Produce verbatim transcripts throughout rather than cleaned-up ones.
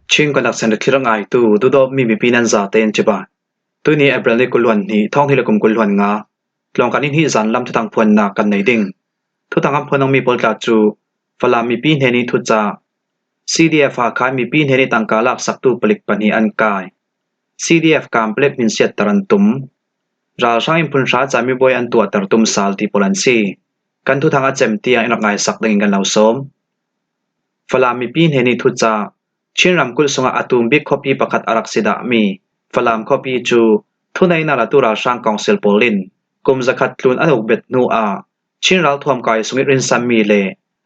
Chin Connection le thlir ngaitu duhdawtmi mipi nan zate in cibai. Tuni April ni kul hluan hnih, thawng hnih le kum kul hluan nga, tlawngkal ni hnih zan lam thuthang phuannak kan nei ding. Thuthang an phuan dingmi pawl tla cu Falam mipi hnenih thucah, C D F Hakha mipi hnenih tangka laksaktu palik pahnih an kai. C D F kampale hminsiatter an tum. Ralhrang in phunhra cami buai an tuahter tum sal ti pawl an si. Kan thuthang a cem tiang in rak ngaisak dingin kan lo sawm. Falam mipi hnenih thucah, Chin ramkulh sungah a tum bik khuapi pakhat a rak si dahmi Falam khuapi cu thuneihnak latu ralhrang kawngsil pawl in kum zakhat tlun an ukbet hnuah Chin ralthuam kai sungih rinsanmi le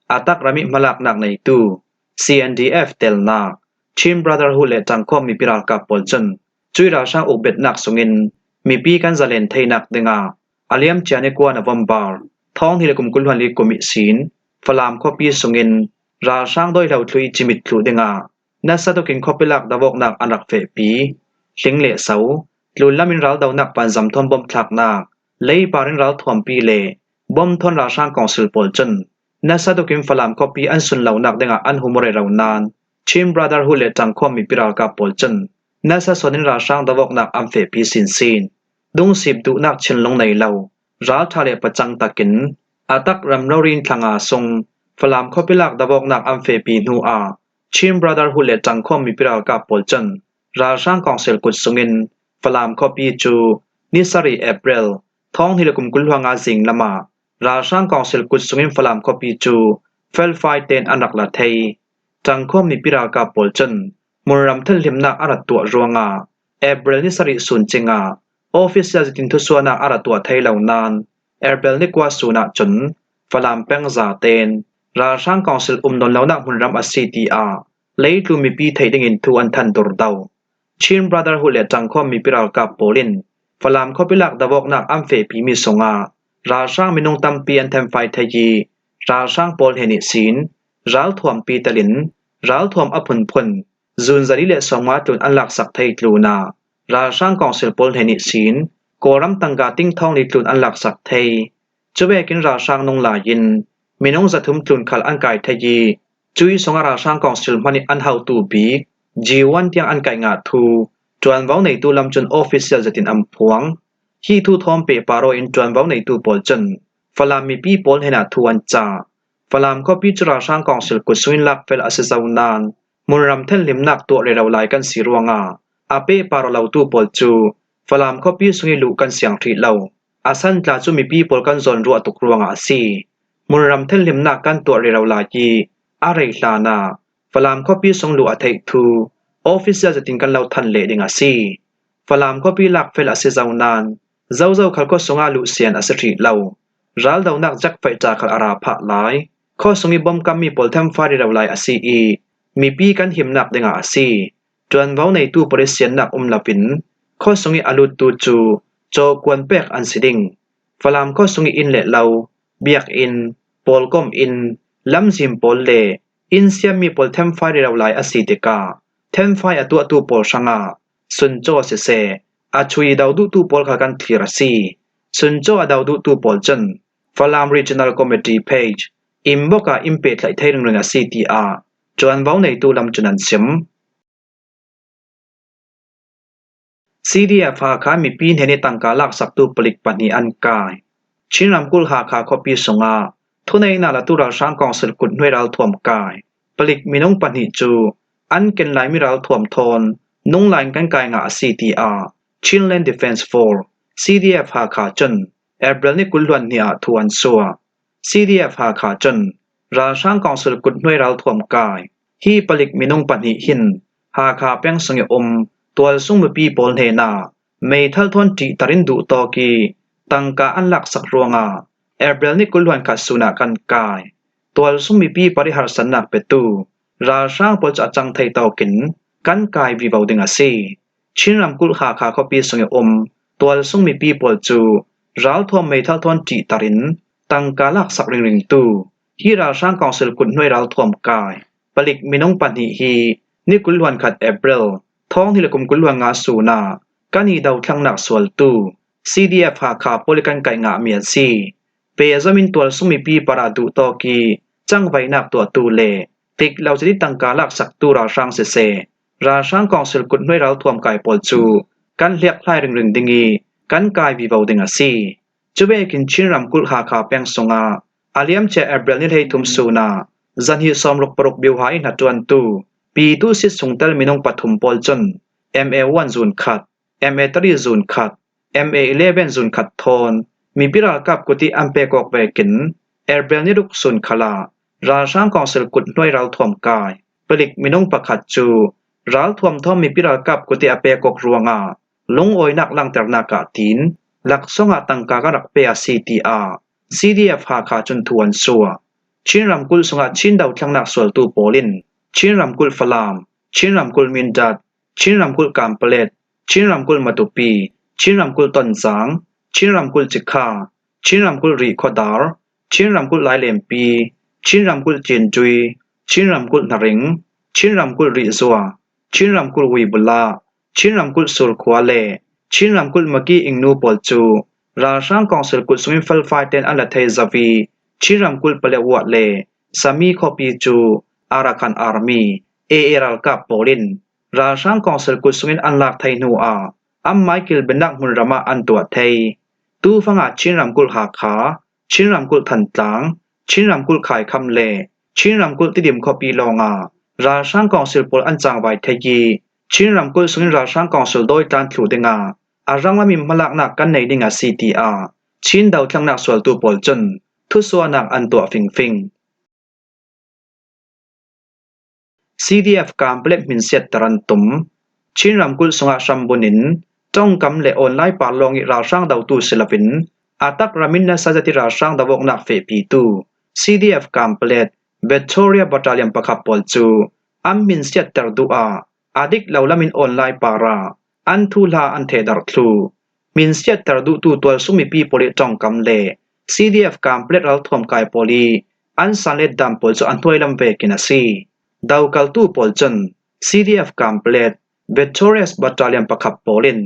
a tak ram ih hmalaknak neitu C N D F telnak Chin Brotherhood le ṭangkhawm mipi ralkap pawl cun cuih ralhrang ukbetnak sungin mipi kan zalen theinak dingah a liamcia ni kua November thawng hnih le kum kul hluan li kum ihsin Falam khuapi sungin ralhrang dawihlo thlu ih cimit thluh dingah nasa tukin khuapi lak davawknak an rak fehpi. Hling le so, tlunlam in raldonak panzam thawn bawmthlaknak, leipar in ralthuampi le bawm thawn ralhrang kawngsil pawl cun nasa tukin Falam khuapi an sunlonak dingah an hum aw rero nain Chin Brotherhood le ṭangkhawm mipi ralkap pawl cun nasa suan in ralhrang davawknak an fehpi sinsin. Dungsip duhnak thinlung nei lo, ralṭha le pacang takin a tak ram rori in thlanga sung Falam khuapi lak davawknak an fehpi hnuah Chin Brotherhood le ṭangkhawm mipi ralkap pawl cun ralhrang kawngsil kut sungin Falam khuapi cu ni sarih April thawng hnih le kum kul hluan nga zing lamah ralhrang kawngsil kut sungin Falam khuapi cu felfai tein an rak la thei. Ṭangkhawm mipi ralkap pawl cun hmunram thenhlimnak a rak tuah ruangah April ni sarih sun cingah official zetin thusuahnak a rak tuah thei lo nain April ni kua sun ahcun Falam peng zaten ralhrang kawngsil um nawn lonak hmunram a si tiah leitlun mipi theih dingin thu an than durdo. Chin Brotherhood le ṭangkhawm mipi ralkap pawl in Falam khuapi lak davawknak an fehpimi sungah ralhrang minung tampi an thenfai thei ih ralhrang pawl hnen ihsin ralthuampi telin ralthuam a phunphun zun zali le sawmnga tlun an laksak thei tlunah ralhrang kawngsil pawl hnen ihsin Kawlram tangka ting thawng li tlun an laksak thei. Cuvekin ralhrang nung lai in minung zathum tlun khal an kai thei ih cuih sungah ralhrang kawngsil hmanh ih an hotu bik G one tiang an kaih ngah thu ṭuanvo neitu lam cun official zetin an phuang. Hi thu thawn pehpar aw in ṭuanvo neitu pawl cun Falam mipi pawl hnenah thu an cah. Falam khuapi cu ralhrang kawngsil kut sungin lakfel a si zo nain hmunram thenhlimnak tuah rero lai kan si ruangah a pehpar aw lotu pawl cu Falam khuapi sungih luh kan siang hrih lo. A san tla cu mipi pawl kan zawn ruah tuk ruangah a si. Hmunram thenhlimnak kan tuah rero lai ih a rei hlanah Falam khuapi sung luh a theih thu official zetin kan lo than leh ding a si. Falam khuapi lakfel a si zo nain zozo khal khua sungah luh sian a si hrih lo. Raldonak jakfaih ṭa khal a ra phah lai. Khua sungih bawmkammi pawl thenfai rero lai a si ih mipi kan himnak dingah a si. Ṭuanvo neitu pawl ih siannak um loin khua sungih a luttu cu cawkuan pek an si ding. Falam khua sungih inn le lo, biakinn, pawlkom inn, lamzin pawl le inn siammi pawl thenfai rero lai a si tikah thenfai a tuahtu pawl hrangah suncaw siseh, a chui do duhtu pawl kha kan thlir a si. Suncaw a do duhtu pawl cun Falam Regional Committee page inbox ah in pehtlaih thei ringring a si tiah ṭuanvo neitu lam cun an sim. C D F Hakha mipi hnenih tangka laksaktu palik pahnih an kai. Chin ramkulh Hakha khuapi sungah thuneihnak latu ralhrang kawngsil kut hnuai ralthuam kai palik minung pahnih cu an ken laimi ralthuam thawn nung lai in kan kai ngah a si tiah Chinland Defence Force, C D F Hakha cun April ni kul hluan hnih ah thu an suah. C D F Hakha cun ralhrang kawngsil kut hnuai ralthuam kai hi palik minung pahnih hin Hakha peng sungih um tualsung mipi pawl hnenah meithal thawn ṭihter in duhtawk ih tangka an laksak ruangah April ni kul hluan khat sun ah kan kai. Tualsung mipi parih harsatnak petu ralhrang pawl cu a cang thei tawkin kan kai vivo ding a si. Chin ramkulh Hakha khuapi sungih um tualsung mipi pawl cu ralthuam meithal thawn ṭihter in tangka laksak ringringtu hi ralhrang kawngsil kut hnuai ralthuam kai palik minung pahnih hi ni kul hluan khat April thawng hnih le kum kul hluan nga sun ah kan ih dothlangnak sualtu C D F Hakha pawl ih kan kaih ngahmi an si. Pehzom in tualsung mipi parah duhtawk ih cangvaihnak tuahtu le tik lo cit ih tangka laksaktu ralhrang siseh, ralhrang kawngsil kut hnuai ralthuam kai pawl cu kan hliakhlai ringring ding i kan kai vivo ding a si. Cuvekin Chin ramkulh Hakha peng sungah a liamcia April ni hleithum sun ah zahnih sawmruk paruk biuha i hnaṭuantu pitu sit sungtel minung pathum pawl cun M A one zun khat, M A three zun khat, M A eleven zun khat thawn mipi ralkap kut i an pek awk vekin April ni ruk sun khalah ralhrang kawngsil kut hnuai ralthuam kai palik minung pakhat cu ralthuam thawm mipi ralkap kut i a pek awk ruangah lungawinak langternak ah tiin laksawng ah tangka kan rak pe a si, tiah C D F Hakha cun thu an suah. Chin ramkulh sungah Chin dothlengnak sualtu pawl in Chin ramkulh Falam, Chin ramkulh Mindat, Chin ramkulh Kanpetlet, Chin ramkulh Matupi, Chin ramkulh Tonzang, Chin ramkulh Cikha, Chin ramkulh Rihkhawdar, Chin ramkulh Lailempi, Chin ramkulh Cindui, Chin ramkulh Hnaring, Chin ramkulh Rihzua, Chin ramkulh Uibula, Chin ramkulh Surkhua le Chin ramkulh Maki Ingnu pawl cu ralhrang kawngsil kut sungin felfai tein an la thei zo i Chin ramkulh Paletwa le Sami khuapi cu Arakan Army, A A ralkap pawl in ralhrang kawngsil kut sungin an lak thei hnu ah anmai kilvennak hmunram ah an tuah thei. Tufang ah Chin ramkulh Hakha, Chin ramkulh Thantlang, Chin ramkulh Khaikham le Chin ramkulh Tidim khuapi lawngah ralhrang kawngsil pawl an cangvai thei i Chin ramkulh sungin ralhrang kawngsil dawi tlan thluh dingah a ranglam in hmalaknak kan nei ding a si, tiah Chin dothlengnak sualtu pawl cun thusuahnak an tuah fingfing. C D F Kanpetlet hminsiatter an tum. Chin ramkulh sungah hrambun in ṭongkam le online par lawng i ralhrang dotu si loin a tak ramin nasa zet i ralhrang do awknak fehpitu C D F Kanpetlet Victoria Battalion pakhat pawl cu an hminsiatter duh ah a dik lo lam in online par ah an thuhla an thehdarh thluh. Hminsiatter duhtu tualsung mipi pawl i ṭongkam le C D F Kanpetlet ralthuam kai pawl i an sanlet dan pawl cu a hnuai lam vekin a si. Dokaltu pawl cun C D F Kanpetlet Victorious Battalion pakhat pawl in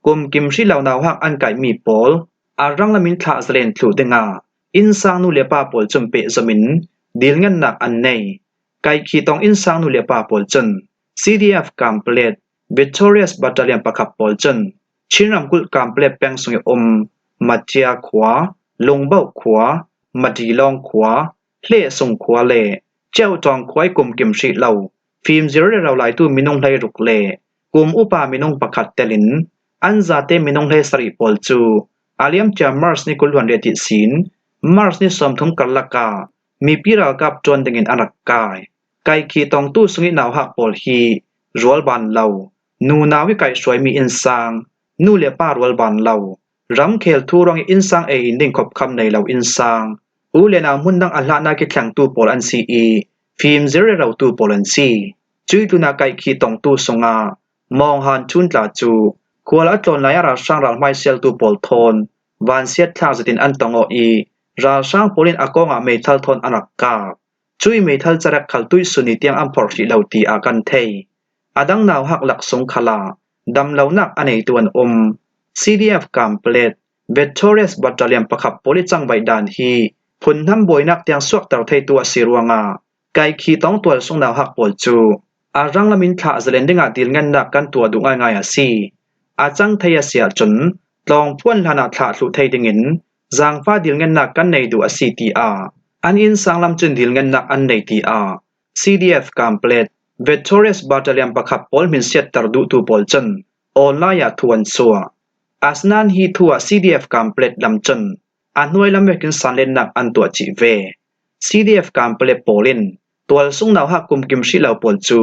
kumkim hrih lo nauhak an kaihmi pawl a ranglam in thlah zalen thluh dingah innsang nu le pa pawl cun pehzom in dilngennak an nei. Kaikhitawng innsang nu le pa pawl cun C D F Kanpetlet Victorious Battalion pakhat pawl cun Chin ramkulh Kanpetlet peng sung i um Macia khua, Lungboh khua, Madilawng khua, Hlehsung khua le Ceuhtawng khua i kumkim hrih lo fimzir rero laitu minung hleiruk le kum upa minung pakhat telin an zate minung hleisarih pawl cu a liamcia March ni kul hluan riat ihsin March ni sawmthum karlak ah mipi ralkap ṭuan dingin an rak kai. Kaikhitawngtu sung i nauhak pawl hi rualban lo, nunau i kaihhruaimi innsang, nu le pa rualban lo, ramkhel thu ruang i innsang ei in ding khopkham nei lo innsang, u le nau hmun dang a hlahnak i thlengtu pawl an si i fimzir rerotu pawl an si. Cui tlunah kaikhitawngtu sungah Mawnghan Chun tla cu khual a tlawn lai a ralhrang ralhmai sialtu pawl thawn vansiat thlak zetin an tong awh i ralhrang pawl in a kawngah meithal thawn an rak kak. Cui meithal carek khal tuihsun ni tiang an phorh hrih lo tiah kan thei. A dang nauhak laksung khalah damlonak a neitu an um. C D F Kanpetlet Victorious Battalion pakhat pawl i cangvaih dan hi phunhnam buainak tiang suakter theitu a si ruangah kaikhitawng tualsung nauhak pawl cu a ranglam in thlah zalen dingah dilngennak kan tuah duh ngaingai a si. A cang thei a si ahcun tlawngphuan hlanah thlah thluh thei dingin zangfa dilngennak kan nei duh a si, tiah an innsang lam cun dilngennak an nei, tiah C D F Kanpetlet Victorious Battalion pakhat pawl hminsiatter duhtu pawl cun online ah thu an suah. Asinain hi thu ah C D F Kanpetlet lam cun a hnuai lam vekin sanlennak an tuah cih ve. C D F Kanpetlet pawl in tualsung nauhak kumkim hrih lo pawl cu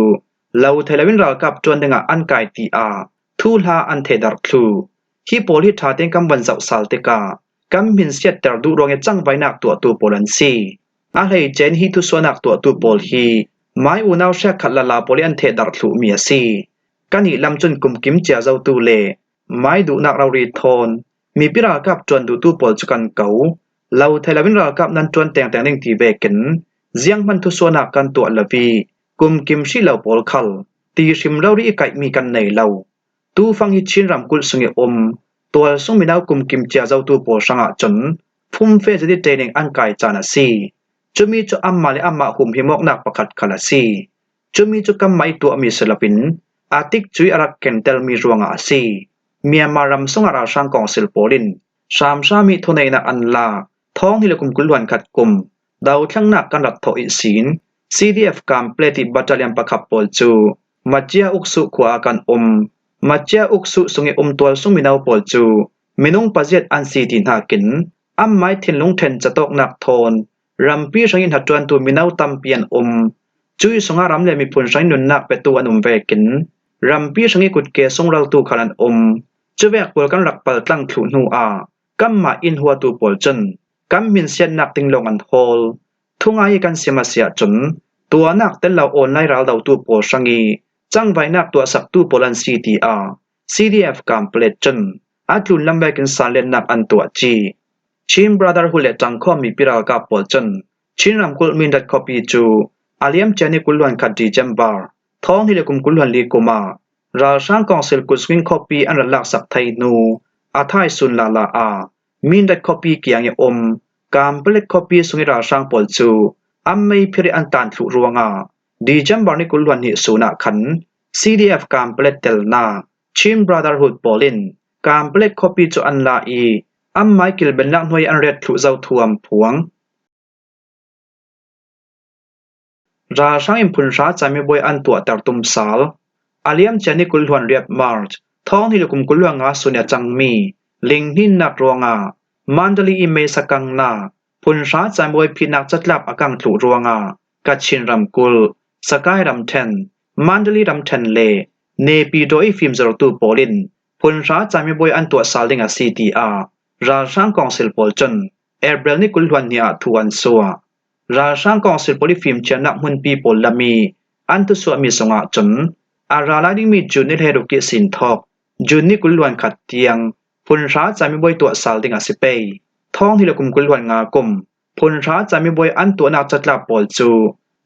lo thei loin ralkap ṭuan dingah an kai tiah thuhla an thehdarh thluh. Hi pawl hi ṭha tein kan van zoh sal tikah kan hminsiatter duh ruangin cangvaihnak tuahtu pawl an si. A hleice in hi thusuahnak tuahtu pawl hi mai unau hriak khat lala pawl i an thehdarh thluhmi a si. Kan i lam cun kumkim cia zotu le mai duhnak rori thawn mipi ralkap ṭuan duhtu pawl cu kan ko. Lo thei loin ralkap nan ṭuan tengteng ding ti vekin zianghman thusuahnak kan tuah lo i kumkim hrih lo pawl khal ti hrim rori i kaihmi kan nei lo. Tufang hi Chin ramkulh sung i um tualsung minau kumkim cia zotu pawl hrangah cun fumfe zet i training an kai caan a si. Cumi cu amah le amah humhim awknak pakhat khal a si. Cumi cu kanmah i tuahmi si loin a tikcui a rak kentelmi ruangah a si. Myanmar ram sungah ralhrang kawngsil pawl in hramhram ih thuneihnak an lak thawng hnih le kum kul hluan khat kum dothlengnak kan rak thawh ihsin C D F Kanpetlet ih battalion pakhat pawl cu Machia Uksuh khua ah kan um. Machia Uksuh sungih um tualsung mino pawl cu minung paziat an si ti hnakin anmai thinlung ṭhen catawknak thawn rampi hrangih hnaṭuantu mino tampi an um. Cuih sungah ram le miphun hrangih nunnak petu an um vekin rampi hrangih kutke sungraltu khal an um. Cuvek pawl kan rak paltlang thluh hnuah kanmah in huatu pawl cun kan hminsiatnak ding lawng an hawl. Thungai ih kan sim a si ahcun tuahnak tel lo online raldotu pawl hrangih cangvaihnak tuahsaktu pawl an si, tiah C D F Kanpetlet cun a tlunlam vekin sanlennak an tuah cih. Chin Brotherhood le ṭangkhawm mipi ralkap pawl cun Chin ramkulh Mindat khuapi cu a liamcia ni kul hluan khat December thawng hnih le kum kul hluan li kum ah ralhrang kawngsil kut sungin khuapi an rak laksak thei hnu a thaisun lala ah Mindat khuapi kiang ih um Kanpetlet khuapi sungih ralhrang pawl cu an meiphir ih an tlan thluh ruangah December ni kul hluan hnih sun ah khan C D F Kanpetlet telnak Chin Brotherhood pawl in Kanpetlet khuapi cu an la ih anmai kilbennak hnuai an ret thluh zo thu an phuang. Ralhrang in phunhra camibuai an tuahter tum sal. A liamcia ni kul hluan riat March thawng hnih le kum kul hluan nga sun ih a cangmi linghninnak ruangah Mandalay ih meisa kangnak phunhra camibuai phihnak catlap a kang thluh ruangah Kachin ramkulh, Sagaing ramṭhen, Mandalay ramṭhen le Naypyidaw ih fimzirtu pawl in phunhra camibuai an tuah sal ding a si, tiah ralhrang kawngsil pawl cun April ni kul hluan hnih ah thu an suah. Ralhrang kawngsil pawl ih fimthiamnak hmunpi pawl lam ih an thusuahmi sungah cun a ra lai dingmi June ni hleiruk ihsin thawk June ni kul hluan khat tiang phunhra camibuai tuah sal ding a si pei. Thawng hnih le kum kul hluan nga kum phunhra camibuai an tuahnak catlap pawl cu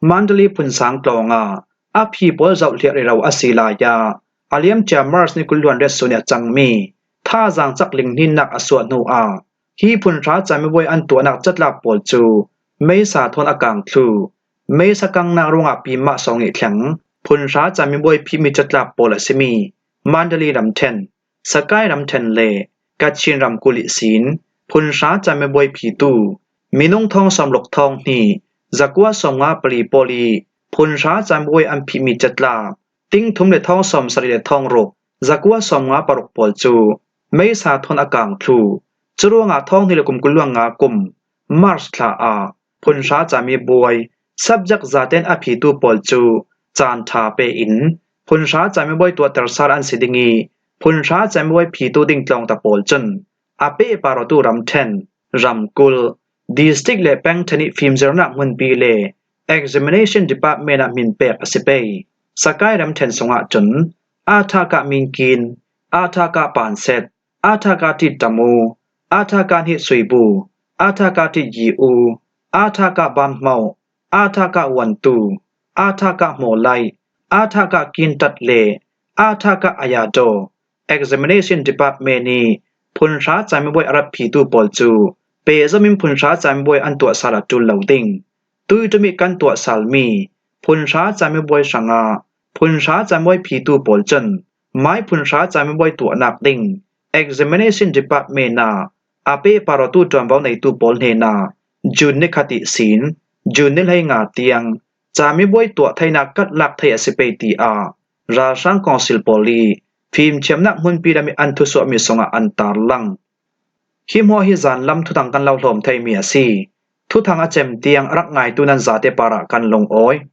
Mandalay phunsang tlawngah a phi pawl zohhliah rero a si lai ah a liamcia March ni kul hluan riat sun ih a cangmi thazaang cak linghninnak a suah hnuah hi phunhra camibuai an tuahnak catlap pawl cu meisa thawn a kang thluh. Meisa kangnak ruangah pimah sawng ih thleng phunhra camibuai phihmi catlap pawl a simi Mandalay ramṭhen, Sagaing ramṭhen le Kachin ramkulh ihsin phunhra camibuai phitu minung thawng sawmruk thawng hnih zakua sawmnga pali pawl ih phunhra camibuai an phihmi catlap tingthum le thawng sawmsarih le thawng ruk zakua sawmnga paruk pawl cu meisa thawn a kang thluh. Curuangah thawng hnih le kum kul hluan nga kum March thla ah phunhra camibuai subject zaten a phitu pawl cu caan ṭha pe in phunhra camibuai tuahter sal an si ding ih phunhra camibuai phitu ding tlawngta pawl cun a pehpar awtu ramṭhen, ramkulh, district le peng ṭhen ih fimzirnak hmunpi le examination department ah hmin pek a si pei. Sagaing ramṭhen sungah cun Athaka Minkin, Athaka Panset, Athaka Tit Tamu, Athaka Hnit Suibu, Athaka Tit Yi U, Athaka Bam Hmauh, Athaka Wantu, Athaka Hmawlai, Athaka Kintat le Athaka Ayado. Examination department ih phunhra camibuai a rak phitu pawl cu pehzom in phunhra camibuai an tuah sal a ṭul lo ding. Tuiṭum ih kan tuah salmi phunhra camibuai hrangah phunhra camibuai phitu pawl cun mai phunhra camibuai tuahnak ding examination department ah a pehpar awtu ṭuanvo neitu pawl hnenah June ni khat ihsin June ni hleinga tiang camibuai tuah theinak katlak thei a si pei, tiah ralhrang kawngsil pawl ih fimthiamnak hmunpi lam ih an thusuahmi sungah an tarlang. Hi hmuah hi zanlam thuthang kan lo hlawm theimi a si. Thuthang a cem tiang a rak ngaitu nan zate parah kan lungawi.